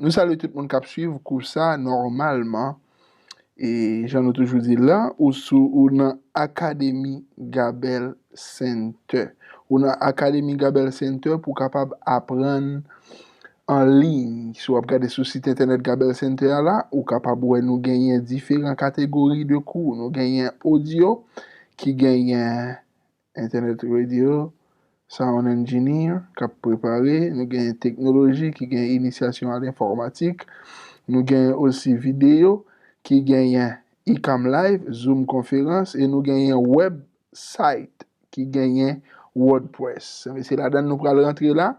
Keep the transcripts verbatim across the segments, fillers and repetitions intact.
Nou salye tout moun k ap swiv kou sa nòmalman. E jan nou toujou di l la, ou sou, ou nan Akademi Gabel Center. Ou nan Akademi Gabel Center pou w kapab aprann an liy. Si w ap gade sou sit entènèt Gabel Center a la, ou kapab wè nou genyen diferan kategori de kou. Nou genyen audio, ki genyen internet radio, sound engineer k ap prepare, nou genyen teknoloji ki genyen inisyasyon a lenfòmatik, nou genyen osi videyo ki genyen Ecamm Live, Zoom konferans, e nou genyen website ki genyen WordPress. Se ladan nou pral rantre la,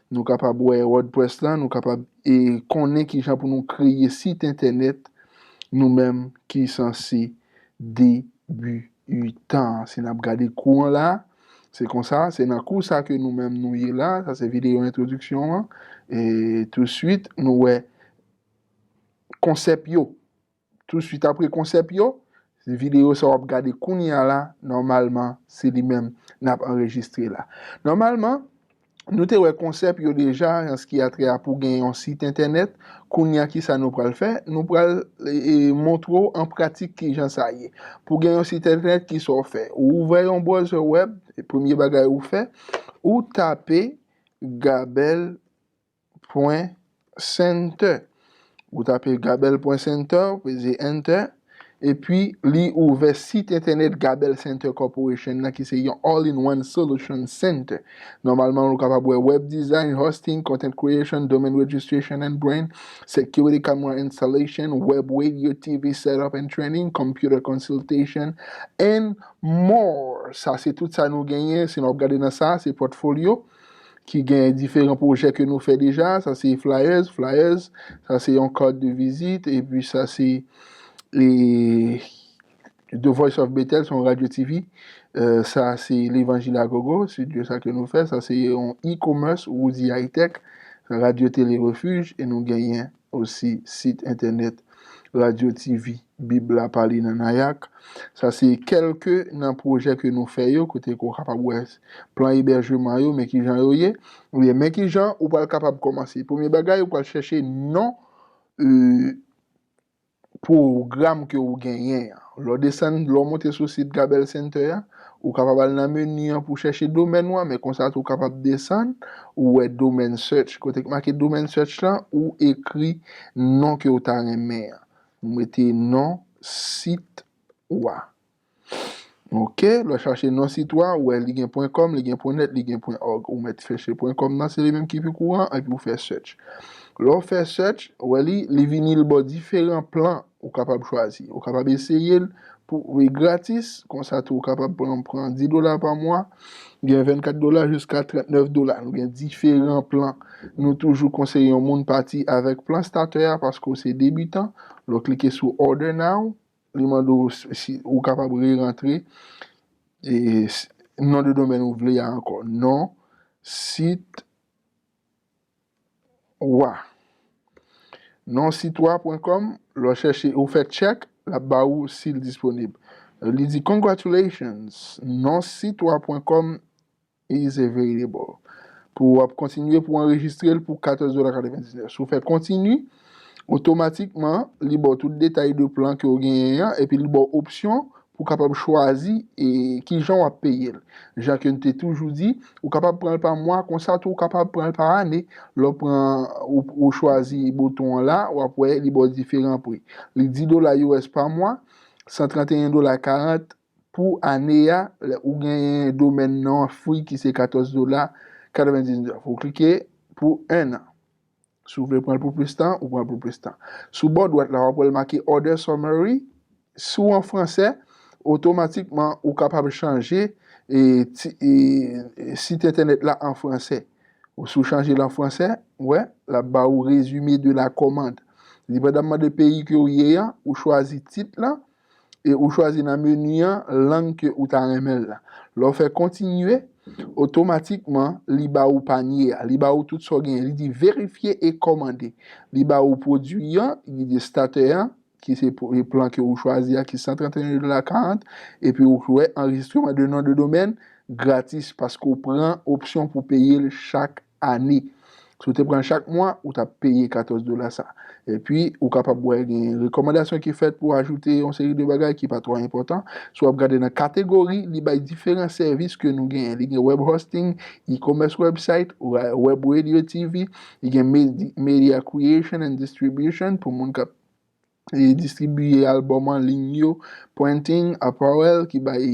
nou kapab wè WordPress lan, nou kapab e konnen kijan pou nou kreye sit entènèt nou menm ki sanse debitan. Si n ap gade kou an la, se konsa, se nan kou sa ke nou menm nou ye la, sa se videyo entwodiksyon an, e touswit nou wè konsèp yo. Touswit apre konsèp yo, videyo sa w ap gade kounye a la, nòmalman, se li menm n ap anrejistre la. Nòmalman, nou te wè konsèp yo deja, an ce qui a trait a pou gen yon sit entènèt. Kounye a, kisa nou pral fè? Nou pral e, e, montre w an pratik kijan sa ye. Pou gen yon sit entènèt, kisa w fè? Ou ouvè yon browser web, e premye bagay ou fè, ou tape Gabel pwen center. Ou tape gabel pwen center, ou peze enter, epi li ouvè sit entènèt Gabel Center Corporation nan, ki se yon all-in-one solution center. Nòmalman, ou kapab wè web design, hosting, content creation, domain registration and brand, security camera installation, web radio, T V setup and training, computer consultation, and more. Sa se tout sa nou genyen. Si nou ap gade nan sa, se pòtfolyo ki gen diferan pwojè ke nou fè deja. Sa se flyers, flyers, sa se yon carte de visite, epi sa se e, The Voice of Bethel, se yon radyo T V. Euh, sa se Levanjil a Gogo, studio sa ke nou fè. Sa se yon e-commerce, Woody High Tech, radyo Tele Refuge, e nou genyen osi sit entènèt, radyo T V, Bib la pale nan Nayak. Sa se kèlke nan pwojè ke nou fè yo, kote ke w kapab wè plan ebèjman yo, men kijan yo ye. Oubyen men kijan ou pral kapab kòmanse. Premye bagay, ou pral chèche non, euh, pwogram ke ou genyen an. Lè w desann, lè w monte sou sit Gabel Center a, ou kapab al nan meni an pou chèche domèn ou an, men konsa tou ou kapab desann, ou wè domèn search. Kote k make domèn search lan, ou ekri non ke w ta renmen an. Ou mete non sit ou a. Ok, lè w chache non sit ou a, ou wè li gen pwen kòm, li gen pwen nèt, li gen pwen òg. Ou mèt chèche pwen kòm nan, se li menm ki pi kouran, epi ou fè search. Lè w fè search, ou wè li, li vini l ba w diferan plan ou kapab chwazi. Ou kapab eseye l pou li gratis, konsa tou ou kapab pran, pran dis dola pa mwa, gen vennkat dola jiska trannèf dola. Nou gen diferan plan. Nou toujou konseye yon moun pati avèk plan starter a paske w se debitan. Lè w klike sou order now, li mande w si, si ou kapab re-rantre e, s- non de domèn ou vle a ankò. Non sit wa. Non sit wa pwen kòm, lè w chèche, ou fè check, l ap ba ou si l disponib. Li di, "Congratulations, non sit wa pwen kòm is available." Pou w ap kontinye pou w anrejistre l pou katòz dola katrevendiznèf. Si w fè kontinye, otomatikman, li ba w tout detay de plan ke w genyen an, epi li ba w opsyon pou w kapab chwazi e kijan w ap peye l. Jan ke n te toujou di, ou kapab pran l pa mwa, konsa tou ou kapab pran l pa ane. Lè w pran, ou, ou chwazi bouton an la, w ap wè li ba w diferan pri. Li dis dola U S pa mwa, san tranteyen dola karant pou ane a, lè ou genyen domèn nan free ki se katòz dola katrevendiznèf. Ou klike pou en an. Si w vle pran l pou plis tan, ou pran l pou plis tan. Sou bò dwat la, w ap wè l make order summary. Si w an fransè, otomatikman, ou kapab chanje e, ti- e, e sit entènèt la an fransè. Ou si w chanje l an fransè, w wè, l ap ba ou résumé de la commande. Depandaman de peyi ke w ye an, ou chwazi tit lan, e ou chwazi nan meni an lang ke ou ta renmen l la. Lè w fè kontinye, otomatikman, li ba ou panye a, li ba ou tout sa w genyen. Li di verifye e kòmande. Li ba ou pwodui an, li di starter an, ki se pou- plan ke ou chwazi a, ki san tranteyen dola karant, epi ou wè anrejistreman de non de domèn gratis paske ou pran opsyon pou peye l chak ane. Si w te pran l chak mwa, ou t ap peye katòz dola sa. Epi, ou kapab wè gen rekòmandasyon ki fèt pou ajoute yon seri de bagay ki pa twò enpòtan. Si w ap gade nan kategori, li bay diferan sèvis ke nou genyen. Li gen web hosting, e-commerce website, web radio, T V, li gen media creation and distribution pou moun k ap e distribiye albòm an liy yo, printing, apparel ki bay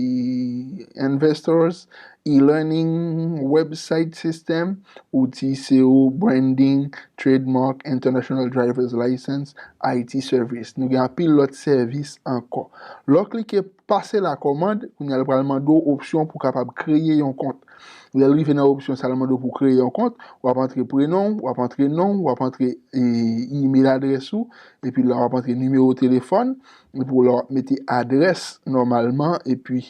investors, e-learning, website system, outil seo, branding, trademark, international driver's license, I T service. Nou gen anpil lòt sèvis ankò. Lè w klike pase la kòmand, kounye a l pral mande w opsyon pou w kapab kreye yon kont. Lè l rive nan opsyon sa, l mande w pou w kreye yon kont, w ap antre prenon w, w ap antre non w, w ap antre e, email adrès ou, epi la w ap antre nimewo telefòn, epi la w ap mete adrès nòmalman, epi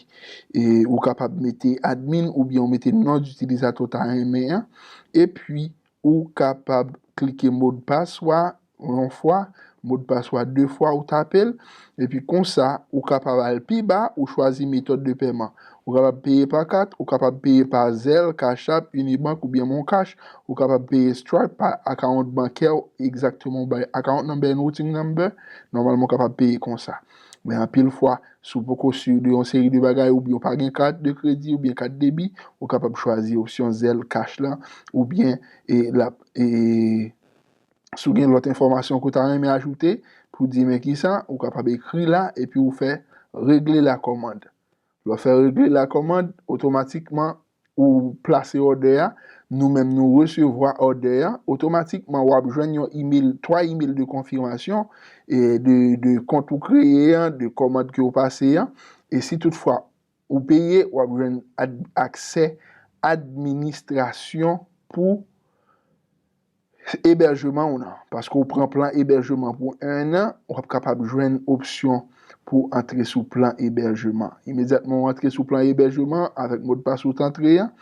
e, ou kapab mete admin oubyen ou mete non itilizatè w ta renmen an, epi ou kapab klike modpas ou a yon fwa, modpas ou a de fwa ou tape l, epi konsa ou kapab al pi ba, ou chwazi metòd de pèman. Ou kapab peye pa kat, ou kapab peye pa Zelle, Cash App, Unibank oubyen MonCash, ou kapab peye Stripe pa account bankè w egzakteman, ou bay account number and routing number, nòmalman ou kapab peye konsa. Men anpil fwa, si w poko si de yon seri de bagay, oubyen w pa gen kat de kredi oubyen kat debi, ou kapab chwazi opsyon Zelle Cash la, oubyen e, l ap e, si w gen lòt enfòmasyon ke w ta renmen ajoute pou di men kisa, ou kapab ekri la epi ou fè regle la kòmand. Lè w fè regle la kòmand, otomatikman ou plase òdè a, nou menm nou resevwa òdè a, otomatikman w ap jwenn yon email, twa email de konfimasyon e de, de kont ou kreye an, de kòmand ke w pase an, e si toutfwa ou peye, w ap jwenn ad, aksè administrasyon pou ebèjman w nan. Paske w pran plan ebèjman pou en an, w ap kapab jwenn opsyon pou antre sou plan ebèjman. Imedyatman w antre sou plan ebèjman avèk modpas ou t antre an,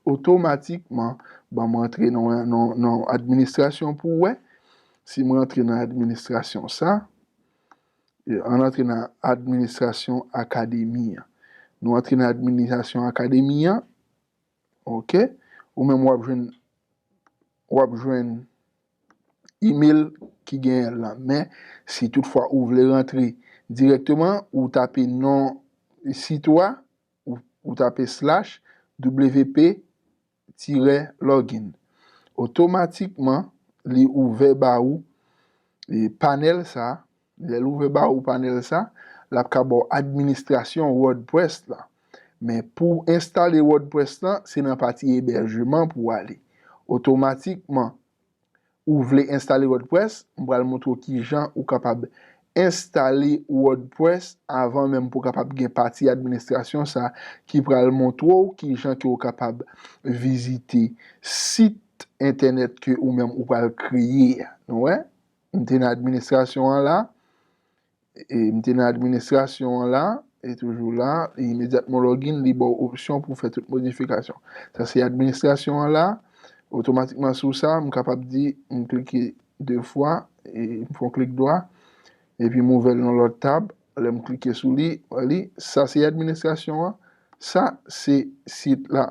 otomatikman, ban m antre nan, nan, nan administrasyon pou wè. Si mwen antre nan administrasyon sa, e, ann antre nan administrasyon akademi an. Nou antre nan administrasyon akademi an, ok? Ou menm w ap jwenn, w ap jwenn email ki genyen l lan. Men, si toutfwa ou vle rantre dirèkteman, ou tape non sit ou a, ou, ou tape slash W P tirè login. Otomatikman, li ouvè ba ou e, panèl sa. Lè l ouvè ba ou panèl sa, l ap ka ba w administrasyon WordPress la. Men pou w enstale WordPress lan, se nan pati ebèjman pou w ale. Otomatikman, ou vle enstale WordPress, m pral montre w kijan ou kapab enstale WordPress avan menm pou w kapab gen pati administrasyon sa ki pral montre w kijan ke w kapab vizite sit entènèt ke ou menm ou pral kreye a. Nou wè? M te nan administrasyon an la. E m te nan administrasyon an la. E toujou la. E imedyatman login, li ba w opsyon pou w fè tout modifikasyon. Sa se administrasyon an la. Otomatikman sou sa, m kapab di, m klike de fwa, e m fè yon klik dwa, epi m ouvè l nan lòt tab. Lè m klike sou li, wè li, sa se administrasyon an. Sa se sit la.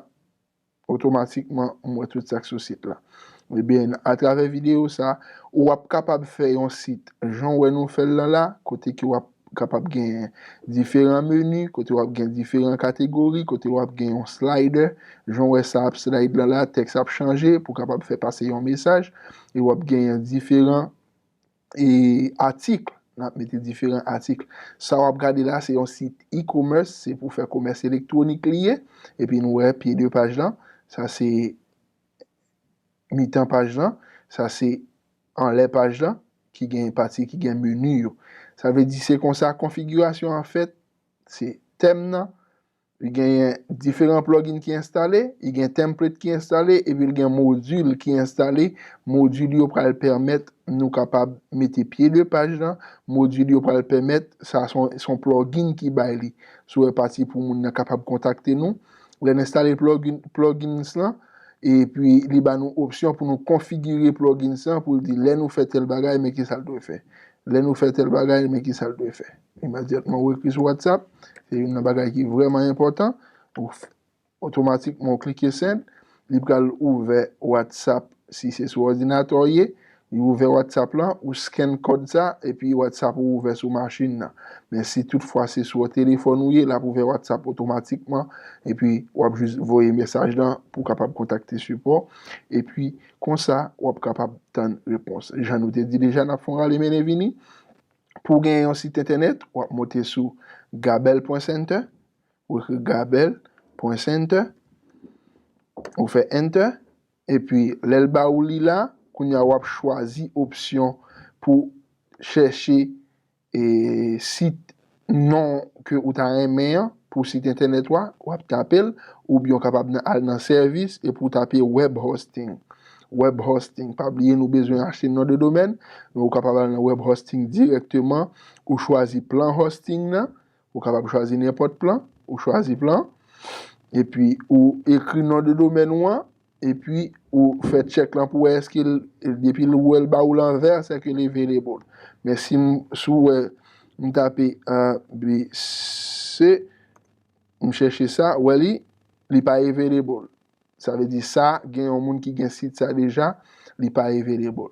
Otomatikman, m wè tout sa k sou sit la. Ebyen, atravè videyo sa, w ap kapab fè yon sit jan w wè nou fè l lan la, kote ke w ap kapab gen diferan meni, kote w ap gen diferan kategori, kote w ap gen yon slider, jan w wè sa ap slide lan la, tèks ap chanje pou w kapab fè pase yon mesaj, e w ap genyen diferan e, atik. N ap mete diferan atik. Sa w ap gade la, se yon sit e-commerce, se pou fè komès elektwonik li ye. Epi nou wè pye de paj lan, sa se mitan paj lan, sa se anlè paj lan, ki gen pati ki gen meni yo. Sa vle di se konsa konfigirasyon an fèt, se tèm nan, li genyen diferan plugin ki enstale, li gen template ki enstale, epi li gen modil ki enstale. Modil yo pral pèmèt nou kapab mete pye de paj lan. Modil yo pral pèmèt, sa se yon, se yon plugin ki bay li. Si w wè pati pou moun nan kapab kontakte nou. Lè n enstale plugin, plugins lan, epi li ba nou opsyon pou nou konfigire plugins lan pou l di lè nou fè tèl bagay, men kisa l dwe fè. Lè nou fè tèl bagay, men kisa l dwe fè. Imedyatman ou ekri sou WhatsApp, se youn nan bagay ki vrèman enpòtan. Ou f-, otomatikman ou klike send, li pral ouvè WhatsApp Si se sou òdinatè w ye, li ouvè WhatsApp lan, ou scan kòd sa, epi WhatsApp ou ouvè sou machin nan. Men si toutfwa se sou telefòn ou ye, l ap ouvè WhatsApp otomatikman, epi w ap jis voye mesaj lan pou w kapab kontakte sipò, epi konsa w ap kapab tann repons. Jan nou te di deja, n ap fè yon rale mennen vini. Pou w gen yon sit entènèt, w ap monte sou gabel pwen center, ou ekri gabel pwen center, ou fè enter, epi lè l ba ou li la, kounye a w ap chwazi opsyon pou chèche e, sit non ke ou ta renmen an pou sit entènèt ou a, w ap tape l, oubyen w kapab nan, al nan sèvis epi w tape web hosting. Web hosting, pa bliye nou bezwen achte non de domèn, men ou kapab al nan web hosting dirèkteman, ou chwazi plan hosting nan, ou kapab chwazi nenpòt plan, ou chwazi plan, epi ou ekri non de domèn ou an, epi ou fè tchèk lan pou wè èske l, depi l wè l ba ou l an vè, sèke li available. Men si m, si w wè m tape A B C, m chèche sa, wè li, li pa available. Sa vle di sa, gen yon moun ki gen sit sa deja, li pa available.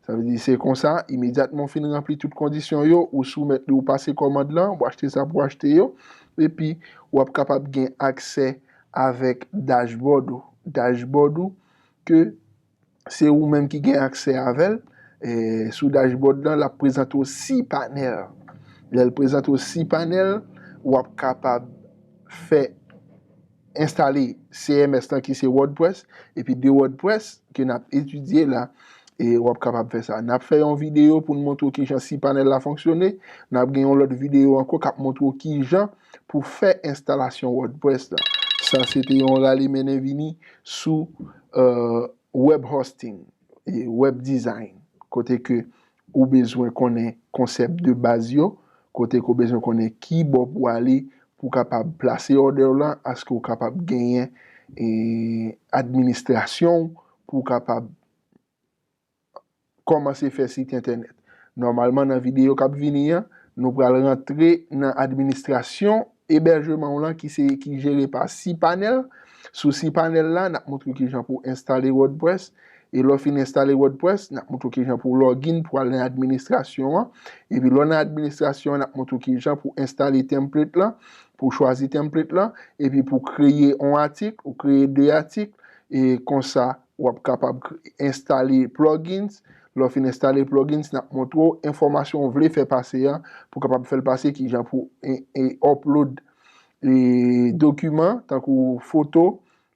Sa vle di se konsa, imedyatman w fin ranpli tout kondisyon yo, ou soumèt li, ou pase kòmand lan, ou achte sa pou achte yo, epi w ap kapab gen aksè avèk dashboard ou. Dashboard ou ke se ou menm ki gen aksè avè l. E, sou dashboard lan, l ap prezante w cPanel. Lè l prezante w cPanel, w ap kapab fè enstale C M S lan ki se WordPress, epi de WordPress ke n ap etidye la, e w ap kapab fè sa. N ap fè yon videyo pou n montre w kijan cPanel la fonksyone. N ap gen yon lòt videyo ankò k ap montre w kijan pou fè enstalasyon WordPress la. Sa se te yon rale mennen vini sou, euh, web hosting e web design, kote ke ou bezwen konnen konsèp de baz yo, kote ke w bezwen konnen ki bò pou w ale pou w kapab plase order w lan, aske w kapab genyen, e, administrasyon w pou w kapab kòmanse fè sit entènèt. Nòmalman, nan videyo k ap vini an, nou pral rantre nan administrasyon ebèjman w lan ki se, ki jere pa cPanel. Sou cPanel la, n ap montre w kijan pou w enstale WordPress. E lè w fin enstale WordPress, n ap montre w kijan pou w login pou w al nan administrasyon an. Epi lè w nan administrasyon an, n ap montre w kijan pou w enstale template lan, pou w chwazi template lan, epi pou w kreye yon atik, ou kreye de atik, e konsa, w ap kapab kre-, enstale plugins. Lè w fin enstale plugins, n ap montre w enfòmasyon w vle fè pase an, pou w kapab fè l pase, kijan pou e, e upload e dokiman, tankou foto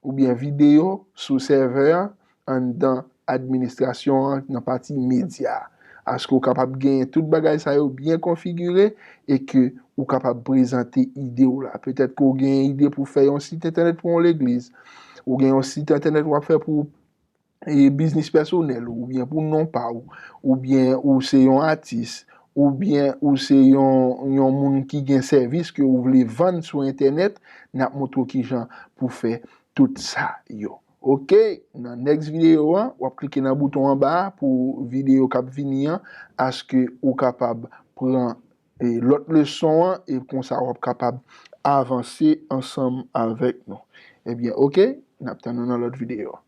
oubyen videyo sou sèvè an, anndan administrasyon an, nan pati medya. Aske w kapab genyen tout bagay sa yo byen konfigire e ke ou kapab prezante ide w la. Petèt ke w genyen ide pou fè yon sit entènèt pou yon legliz. Ou gen yon sit entènèt w ap fè pou, e, biznis pèsonèl ou, oubyen pou non pa w, oubyen ou se yon atis, oubyen ou se yon, yon moun ki gen sèvis ke ou vle vann sou entènèt, n ap montre w kijan pou fè tout sa yo. Oke, nan next videyo an, w ap klike nan bouton anba a pou videyo k ap vini an, aske ou kapab pran, e, lòt leson an, e konsa w ap kapab avanse ansanm avèk nou. Ebyen, oke, n ap tann nou nan lòt videyo an.